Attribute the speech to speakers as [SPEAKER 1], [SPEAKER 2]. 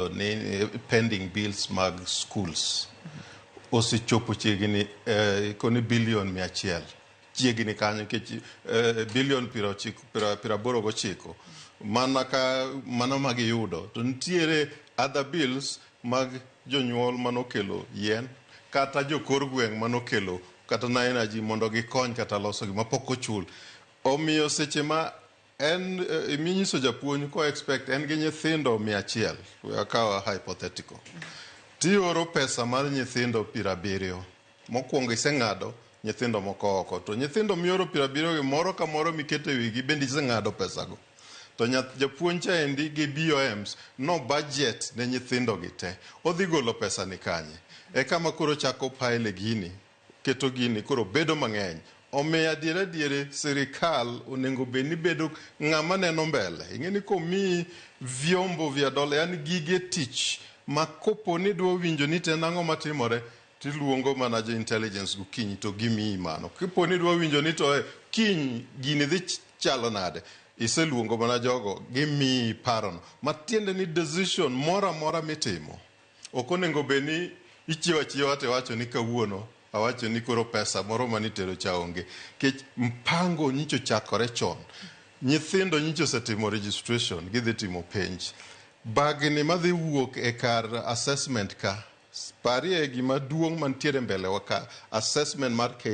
[SPEAKER 1] Ni pending bills mag schools osechopo chiegni koni bilion 100 chiegni kanyo, nikech bilion 90, 89 mana ka mano magiyudo, to nitiere other bills mag jonyuol manokelo yien kata jokor gweng' manokelo kata na energy mondo gikony kata loso gima pok ochul. Omiyo seche ma en minyiso japuonj ko expect en gi nyithindo 100, we akawa hypothetical, tioro pesa mar nyithindo 70 mokwongo, iseng'ado nyithindo moko oko, to nyithindo mioro 70 gi moro ka moro miketo e wigi bende iseng'ado pesago, to japuonj chaendi gi BOMs no budget ne nyithindo gi te, odhi golo pesa ni kanye? E kama koro chako pile gini, keto gini koro bedo mang'eny. Omiyo adiera diere sirikal onego bed ni bedo ng'ama neno mbele. Ing'e ni komiyi vyombo vya dola, yani gige tich ma kopo ni idwa winjo ni to en ang'o matimore, tiluongo mana jo intelligence gokinyi to gimiyi mano. Kipo ni idwa winjo ni to kiny gini dhi chalo nade, iseluongo mana jogo, gimiyi parono. Matiende ni decision moro amora mitimo ok onego bed ni ichiewo achiewa tiwacho ni kawuono awacho ni koro pesa moro manitero cha onge. Nikech mpango nyicho chakore chon. Nyithindo nyicho osetimo registration, gidhi timo penj. Bagni madhi wuok e kar assessment ka, parie gima duong' mantiere mbele wa ka, assessment mar K